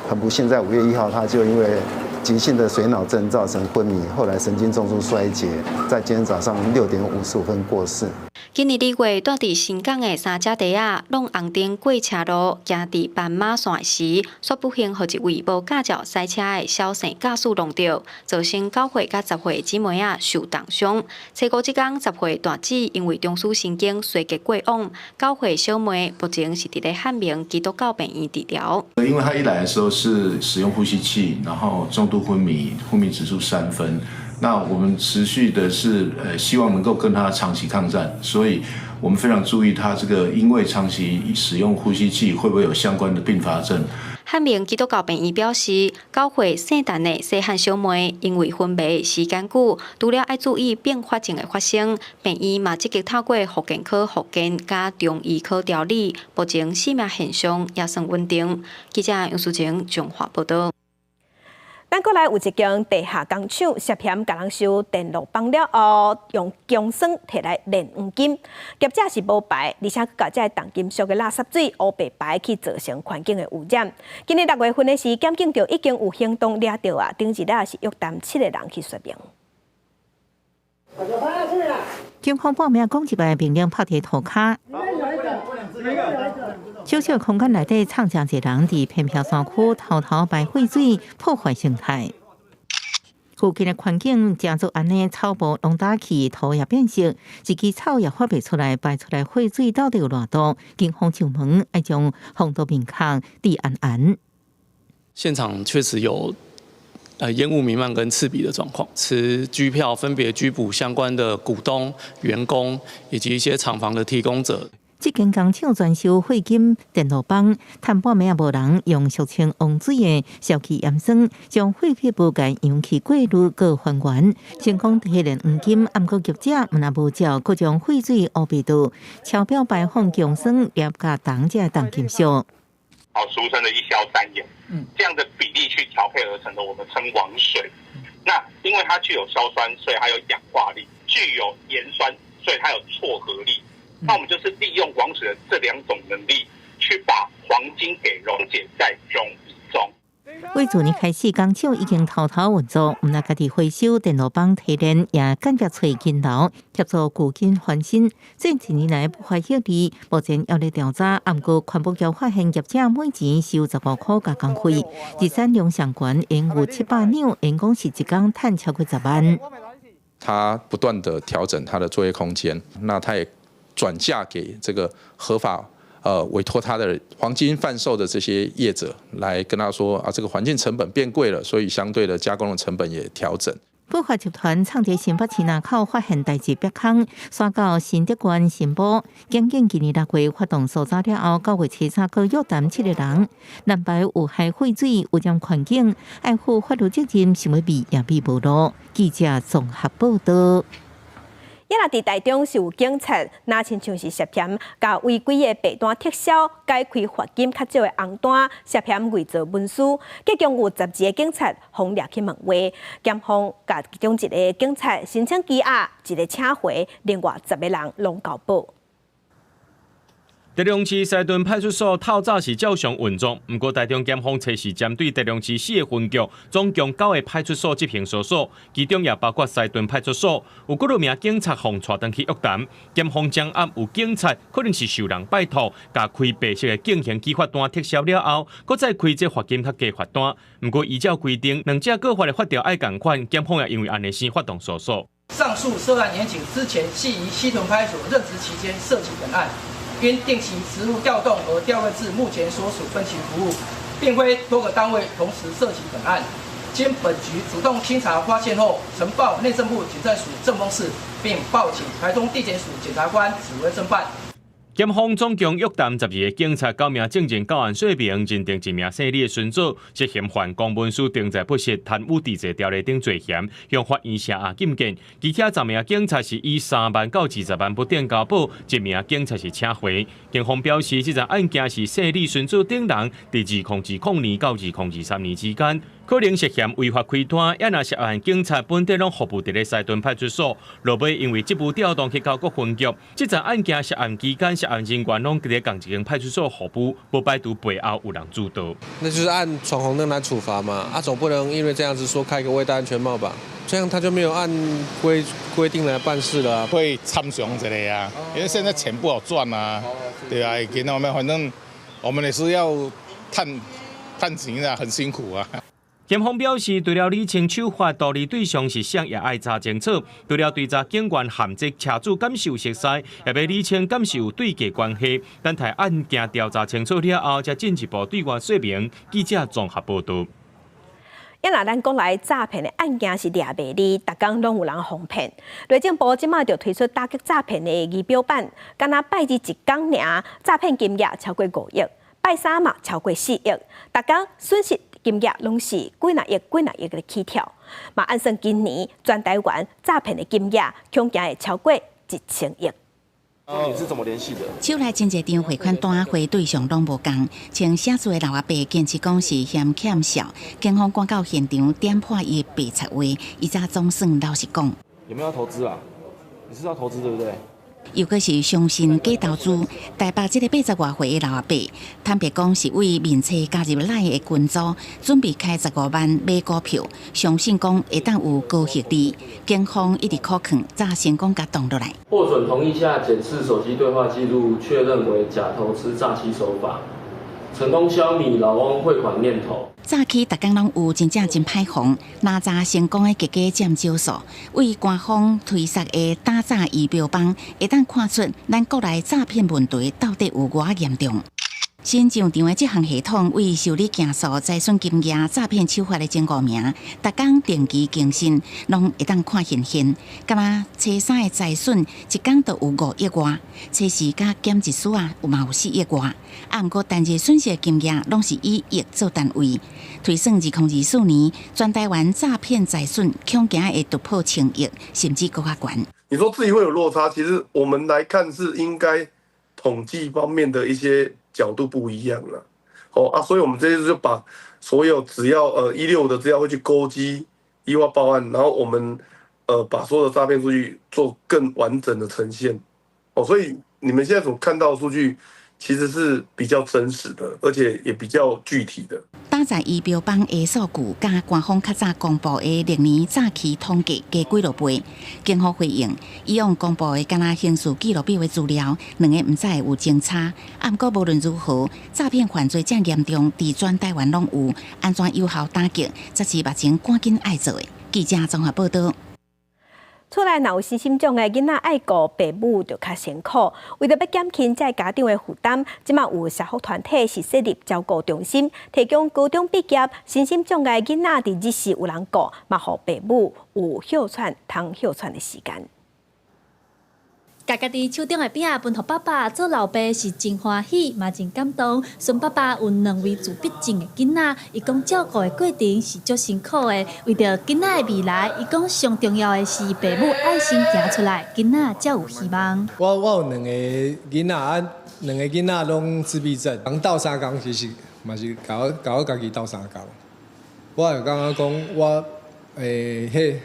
很不幸在5月1號他就因為急性的水腦症造成昏迷，後來神經中樞衰竭，在今天早上6點55分過世。今年2月，蹛佇新港的三隻蹄仔攏紅燈過車路，行佇斑馬線時，煞不幸予一位無駕照駛車的蕭姓駕駛挵著，造成9歲佮10歲姊妹仔受重傷。初五這工，10歲大姊因為中樞神經衰竭過往，9歲小妹目前是佇咧漢明基督教病院治療。因為他一來的時候是使用呼吸器，然後重度昏迷，昏迷指數3分。那我們持續的是，希望能夠跟他長期抗戰，所以我們非常注意他這個，因為長期使用呼吸器，會不會有相關的併發症？漢明基督教病院表示，9歲姓陳的細漢小妹因為昏迷時間久，除了愛注意併發症的發生，病院嘛積極透過復健科復健佮中醫科調理，目前生命現象也算穩定。記者楊淑晴綜合報道。咱過來有一間地下工廠涉嫌共人收電路板了後，用強酸提來煉黃金，業者是無牌，而且閣共這个重金屬的垃圾水烏白排去造成環境的污染。今年6月份的時，檢警就已經有行動掠著啊，頂日啊是約談七個人去說明。警方半暝講一擺命令拍佇塗跤。小小空間內底藏誠濟人佇偏僻山區偷偷排廢水，破壞生態。附近的環境誠做按呢，草木攏焦去，土也變色，一支草也發袂出來，排出來廢水到底有偌毒？警方上門愛將防毒面孔戴絚絚。現場確實有煙霧彌漫跟刺鼻的狀況，持拘票分別拘捕相關的股東、員工以及一些廠房的提供者。這間工廠專收廢金電路板，趁半暝也無人用俗稱王水的硝基鹽酸，將廢品無共氧氣過濾閣還原，成功提煉黃金。毋過業者毋但無照，閣將廢水烏白倒，超標排放強酸鑄佮銅這重金屬。好，俗稱的一硝三鹽，這樣的比例去調配而成的，我們稱王水。那因為它具有硝酸，所以它有氧化力；具有鹽酸，所以它有錯合力。那我們就是利用王水的這兩種能力，去把黃金給溶解在溶液中。為自年開始，工廠已經偷偷運作，毋但家己回收電路板提煉，也間接揣金流協助舊金翻新。這一年來不懷好意，目前猶咧調查，毋過環保局發現業者每錢收15塊加工費，日產量上懸，應有700兩，員工是一工趁超過10萬。他不斷的調整他的作業空間，那他也轉嫁給這個合法委託他的黃金販售的這些業者，來跟他說啊，這個環境成本變貴了，所以相對的加工的成本也調整。寶華集團創佇新北市林口發現代誌煏空，徙到新竹縣新埔。檢警今年6月發動搜查了後，9月初三閣約談七個人，濫排有害廢水污染環境，愛負法律責任，想欲避也避無路。記者綜合報道。也若佇台中是有警察，若親像是涉嫌共違規的白單撤銷、改開罰金較少的紅單，涉嫌偽造文書，結共有12個警察予掠去問話，檢方共其中一個警察申請羈押，一個請回，另外10個人攏交保。台中市西屯派出所透早是照常運作，毋過台中檢方測試針對台中市四個分局，總共九個派出所執行搜索，其中也包括西屯派出所，有幾多名警察予帶轉去約談。檢方掌握有警察可能是受人拜託，共開白色的徑行舉發單撤銷了後，閣再開這罰金較低罰單。毋過依照規定，兩者告發的法條愛仝款，檢方也因為按呢先發動搜索。上述涉案員警之前係於西屯派出所任職期間涉及本案。因定期職務調動而調任至目前所屬分局服務，並非多個單位同時涉及本案。經本局主動清查發現後，呈報內政部警政署政風室，並報請台中地檢署檢察官指揮偵辦。檢方總共約談12個警察，九名證人到案說明，認定一名姓李的孫子涉嫌犯公文書登載不實、貪污治罪條例等罪嫌，向法院聲押禁見。其他10名警察是以3萬到20萬不等交保，一名警察是請回。警方表示，這樁案件是姓李孫子等人佇2020年到2023年之間，可能涉嫌違法開單，也若涉案警察本底攏服務佇咧西屯派出所，落尾因為職務調動去到各分局。這樁案件涉案期間涉案人員攏佇咧仝一間派出所候捕，無排除背後有人主導。那就是按闖紅燈來處罰嘛，啊，總不能因為這樣子說開個未戴安全帽吧？這樣他就沒有按規定來辦事了。會參詳一下啊，因為現在錢不好賺啊，對啊，見到沒？反正我們也是要賺賺錢啊，很辛苦啊。檢方表示，除了理清處罰獨立對象是誰，也愛查清楚。除了追查警員陷阱車主敢是有熟似，也欲理清敢是有對價關係。等待案件調查清楚了後，才進一步對外說明。記者綜合報導。啊若咱國內詐騙的案件是掠袂離，逐工攏有人予騙。內政部這馬就推出打擊詐騙的儀表板，敢若拜二一工爾，詐騙金額超過5億，拜三嘛超過4億，逐工損失金額攏是幾若億、幾若億的起跳。嘛按算今年全台灣詐騙的金額恐驚會超過1000億。你是怎麼聯繫的？手內真濟張匯款單，匯對象攏無仝，穿寫字的老阿伯堅持講是嫌欠數，警方趕到現場點破伊的白賊話，伊才總算老實講。有沒有要投資啊？你是要投資對不對？又閣是相信假投資，台北這個80外歲的老阿伯，坦白講是為面冊加入 LINE 的群組，準備開15萬買股票，相信講會當有高獲利。警方一直苦勸，才成功共擋落來。獲准同意下檢視手機對話記錄，確認為假投資詐欺手法，成功消弭老翁匯款念頭。早起逐工攏有真正真歹防，哪詐成功的結果佔少數。為官方推捒的打詐儀表板，會當看出咱國內詐騙問題到底有偌嚴重。新上場的這項系統，為受理件數、財損金額、詐騙手法的前五名，逐工定期更新，攏會當看現現。敢若初三的財損，一工就有5億外；初四佮減一絲仔，有嘛有4億外。啊，毋過單日損失的金額，攏是以億做單位。推算2024年，全台灣詐騙財損恐驚會突破1000億，甚至閣較懸。你說自己會有落差，其實我們來看是應該統計方面的一些角度不一樣了，哦啊，所以我們這次就把所有只要165的資料會去勾稽依法報案，然後我們把所有的詐騙數據做更完整的呈現，哦，所以你們現在所看到的數據其實是比較真實的，而且也比較具體的。打詐儀表板的數據，佮官方較早公布的歷年詐欺統計加幾落倍。警方回應，以往公布的敢若刑事記錄表的資料，兩个毋知會有前差。啊，毋過無論如何，詐騙犯罪遮嚴重，佇全台灣攏有，按怎有效打擊，才是目前趕緊愛做的。記者綜合報導。厝內若有身心障礙囡仔愛顧爸母就較辛苦，為著欲減輕這家長的負擔，這馬有社福團體是設立照顧中心，提供高中畢業身心障礙囡仔佇日時有人顧，嘛予爸母有歇喘通歇喘的時間。共家己手中的餅分予爸爸做老爸是真歡喜，嘛真感動。孫爸爸有兩位自閉症的囡仔，伊講照顧的過程是足辛苦的。為著囡仔的未來，伊講上重要的是爸母愛先行出來，囡仔才有希望。我有兩個囡仔，啊，兩個囡仔攏自閉症，人鬥相共其實嘛是共我家己鬥相共。我會感覺講我彼。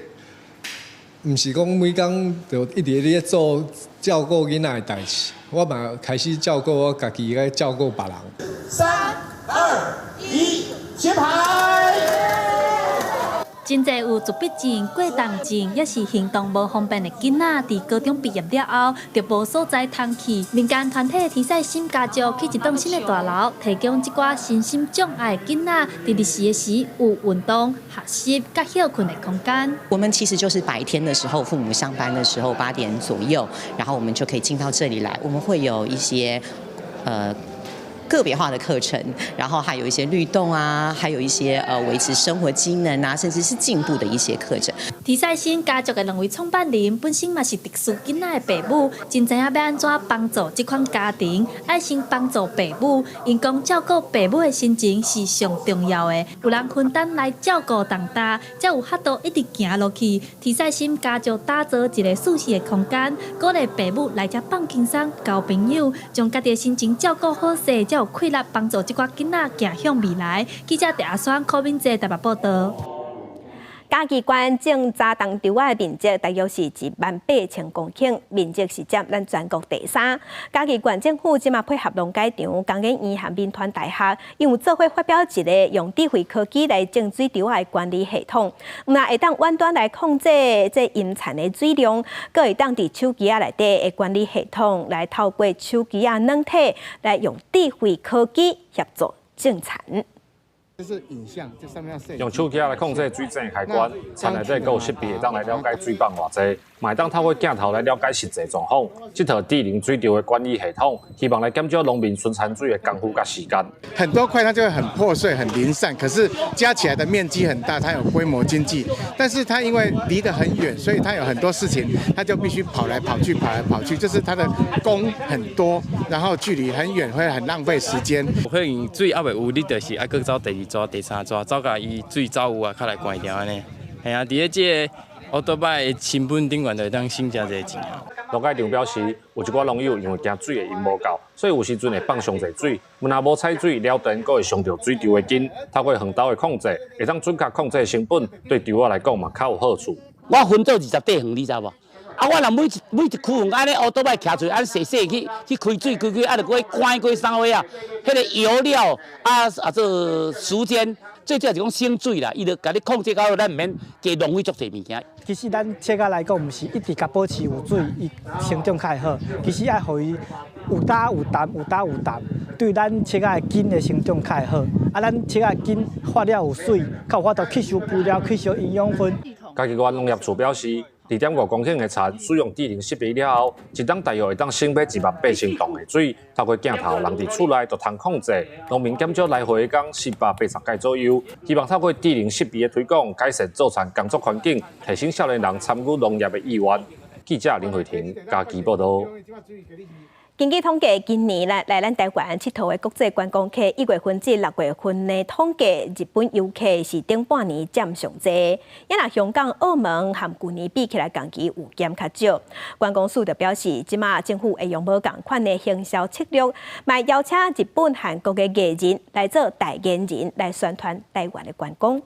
毋是講每工就一直咧做照顧囡仔的代誌，我嘛開始照顧我家己，愛照顧別人。三、二、一，揭牌。真濟有自閉症、過動症，抑是行動無方便的囡仔，佇高中畢業了後，就無所在通去。民間團體天使心家族起一棟新的大樓，提供這寡身心障礙囡仔，佇日時的時有運動、學習、佮歇睏的空間。我們其實就是白天的時候，父母上班的時候8點左右，然後我們就可以進到這裡來。我們會有一些個別化的課程，然後還有一些律動啊，還有一些維持生活機能啊，甚至是進步的一些課程。天使心家族的兩位創辦人本身嘛是特殊囡仔的爸母，真知影欲按怎幫助這款家庭，愛先幫助爸母，𪜶講照顧爸母的心情是上重要的，有人分擔來照顧重擔，才有法度一直行落去。天使心家族打造一個舒適的空間，鼓勵爸母來遮放輕鬆、交朋友，將家己的心情照顧好勢，才有氣力幫助這寡囡仔行向未來。記者鄭阿雙、柯敏哲台北報導。嘉義縣種早冬稻仔的面積大約是18,000公頃，面積是佔咱全國第三。嘉義縣政府這馬配合農改場、工研院和銘傳大學，𪜶有做伙發表一個用智慧科技來種水稻仔的管理系統，毋但會當遠端來控制這淹田的水量，閣會當佇手機仔內底的管理系統來透過手機仔軟體來用智慧科技協助種田。這是影像，這上面用手機來控制水井開關，田內底閣有設備會當來了解水放偌濟，嘛會當透過鏡頭來了解實際狀況。這套智能水稻的管理系統，希望來減少農民巡田水的工夫佮時間。很多塊它就會很破碎、很零散，可是加起來的面積很大，它有規模經濟。但是它因為離得很遠，所以它有很多事情，它就必須跑來跑去、跑來跑去，就是它的工很多，然後距離很遠，會很浪費時間。可能水猶未有，你就是愛閣走第二逝、第三逝，走共伊水走有啊，較來關掉按呢。嘿啊，佇咧這個烏多擺的成本頂懸，就會當省誠濟錢啊。農改場表示，有一寡農友因為驚水會淹無夠，所以有時陣會放傷濟水。毋若無採水，了田閣會傷著水稻的根。透過遠投的控制，會當準確控制成本，對稻仔來講嘛較有好處。我分做20塊園，你知無？啊，我若每一區園按呢烏多擺徛出，按細細去開水開開，啊，著閣關過啥貨啊？彼個油料啊啊，做時間，最主要是講省水啦，伊就共你控制到，咱毋免加浪費足濟物件。其實咱切仔來講，毋是一直共保持有水，伊成長較會好。其實愛予伊有焦有淡，有焦有淡，對咱切仔的根的成長較會好。啊，咱切仔的根發了有水，較有法度吸收肥料、吸收營養分。嘉義縣農業處表示，2.5公頃的田使用智能設備了後，一冬大約會當省欲18,000噸的水。透過鏡頭，人佇厝內就通控制，農民減少來回的工480屆左右。希望透過智能設備的推廣，改善做田工作環境，提升少年人參與農業的意願。記者林慧婷嘉義報導。根據統計，今年來咱台灣𨑨迌的國際觀光客，1月份至6月份的統計，日本遊客是頂半年佔上濟。也若香港、澳門和舊年比起來，同期有減較少。觀光署就表示，這馬政府會用無仝款的行銷策略，嘛邀請日本、韓國的藝人來做代言人，來宣傳台灣的觀光。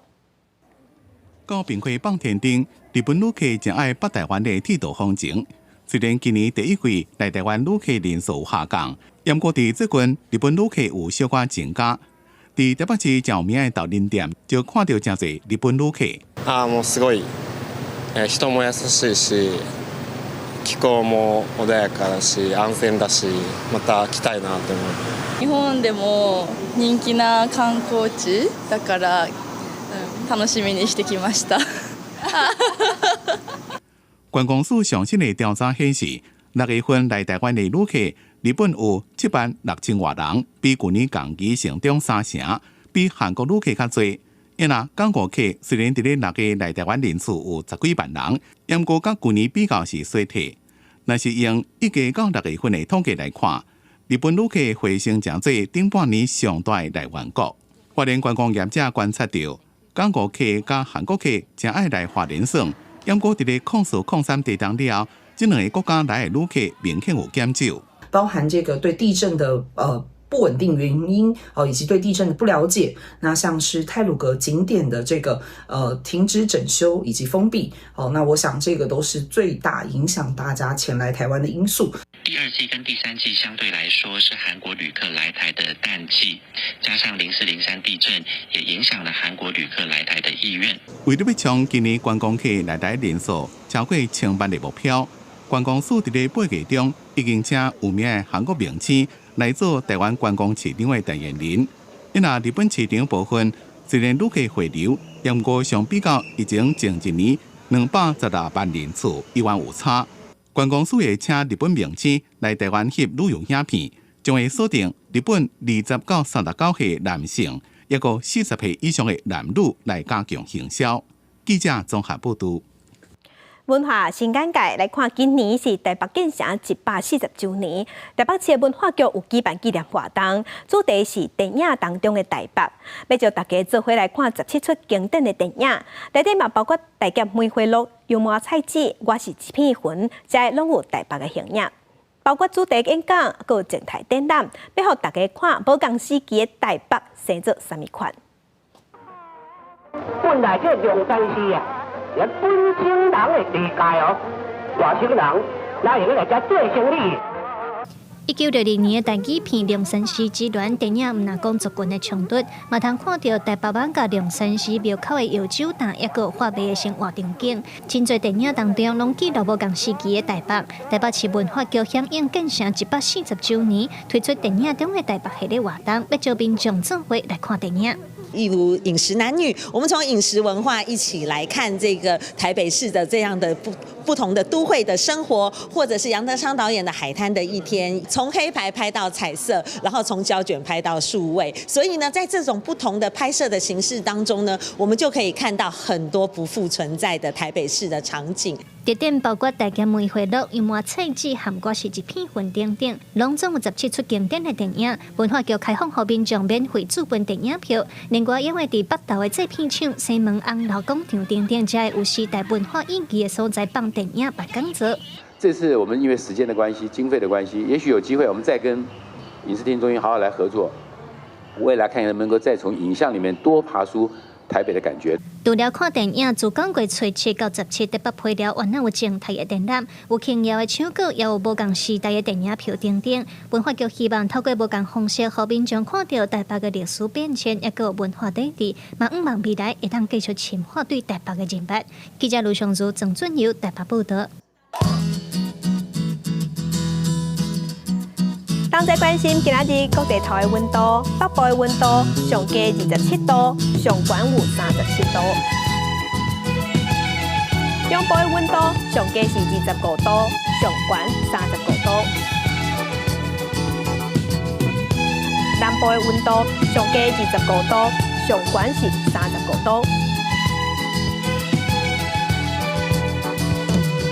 到平溪放天燈，日本旅客誠愛北台灣的鐵道風情。雖然今年第一季來台灣旅客人數下降，毋過佇最近日本旅客有小可增加。佇台北市誠有名的豆奶店，就看著誠濟日本旅客。啊，もうすごい、人も優しいし、気候も穏やかだし、安全だし、また來たいなと思う。日本でも人気な観光地だから、楽しみにしてきました。觀光署上新的調查顯示，6月份來台灣的旅客，日本有7萬6千外人，比舊年同期成長3成，比韓國旅客較濟。因若港澳客雖然佇咧6月來台灣人次有十幾萬人，毋過佮舊年比較是衰退。若是用1月到6月份的統計來看，日本旅客回升誠濟，頂半年上大的來源國。花蓮觀光業者觀察著，港澳客佮韓國客誠愛來花蓮耍。毋過佇咧04、03地動了後，這兩个國家來的旅客明顯有減少。包含這個對地震的不穩定原因哦，以及對地震的不了解。那像是太魯閣景點的這個停止整修以及封閉哦，那我想這個都是最大影響大家前來台灣的因素。第二季跟第三季相對來說是韓國旅客來台的淡季，加上04、03地震也影響了韓國旅客來台的意願。為著欲衝今年觀光客來台人數超過千萬的目標，觀光署佇咧8月中已經請有名的韓國明星來做台灣觀光市場的代言人。因若日本市場部分雖然旅客回流，毋過相比較疫情前一年216萬人次，依然有差。觀光署會請日本明星來台灣翕旅遊影片，將會鎖定日本20到39歲男性，抑閣40歲以上的男女來加強行銷。記者綜合報導。文化新眼界來看，今年是台北建城140週年，台北市文化局有舉辦紀念活動，主題是電影當中的台北，欲召大家做伙來看17齣經典的電影，內底嘛包括《大俠梅花鹿》、《油麻菜籽》、我是一片雲，這攏有台北的形影。包括主題演講，閣有靜態展覽，欲予大家看無仝時期的台北生做啥物款。本來這龍山寺啊。連本省人的地界哦，外省人哪會用來遮做生意？1962年的台語片《龍山寺之亂》電影，毋但講族群的衝突，嘛通看著台北人佮龍山寺廟口的藥酒擔，抑閣有發賣的生活場景。真濟電影當中，攏記錄無仝時期的台北。台北市文化局響應建城140週年，推出電影中的台北系列活動，欲招民眾做伙來看電影。例如飲食男女，我們從飲食文化一起來看這個台北市的這樣的不同的都會的生活，或者是楊德昌導演的《海灘的一天》，從黑白拍到彩色，然後從膠卷拍到數位，所以呢，在這種不同的拍攝的形式當中呢，我們就可以看到很多不復存在的台北市的場景。特展包括大俠梅花鹿、油麻菜籽、含歌是一片雲等等，攏總有17齣經典的電影。文化局開放予民眾免費自辦電影票，另外因為佇北投的製片廠、西門紅樓廣場等等，遮有時代文化印記的所在放電影辦講座。這次我們因為時間的關係、經費的關係，也許有機會我們再跟影視聽中心好好來合作，未來看能不能夠再從影像裡面多爬出台北的感覺。除了看電影，自九月初七到十七，台北皮寮原來有靜態的展覽，有輕搖的手稿，也有無仝時代的電影票等等。文化局希望透過無仝方式，予民眾看著台北的歷史變遷，抑閣有文化底蘊，嘛向望未來會當繼續深化對台北的認識。記者盧尚如、鄭俊友台北報導。當在關心今仔日各地頭的溫度，北部的溫度上低27度，上懸有37度；中部的溫度上低是25度，上懸35度；南部的溫度上低25度，上懸是35度；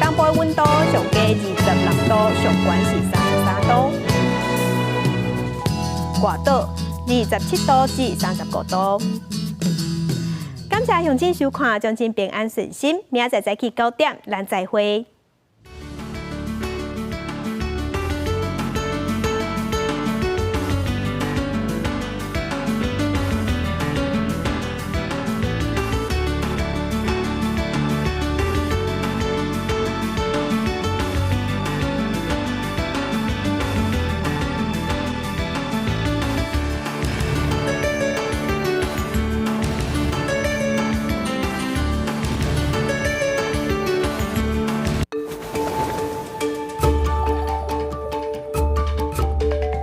東部的溫度上低26度，上懸是33度。外島27度至35度。感謝鄉親收看，將親平安順心。明仔載早起9點，咱再會。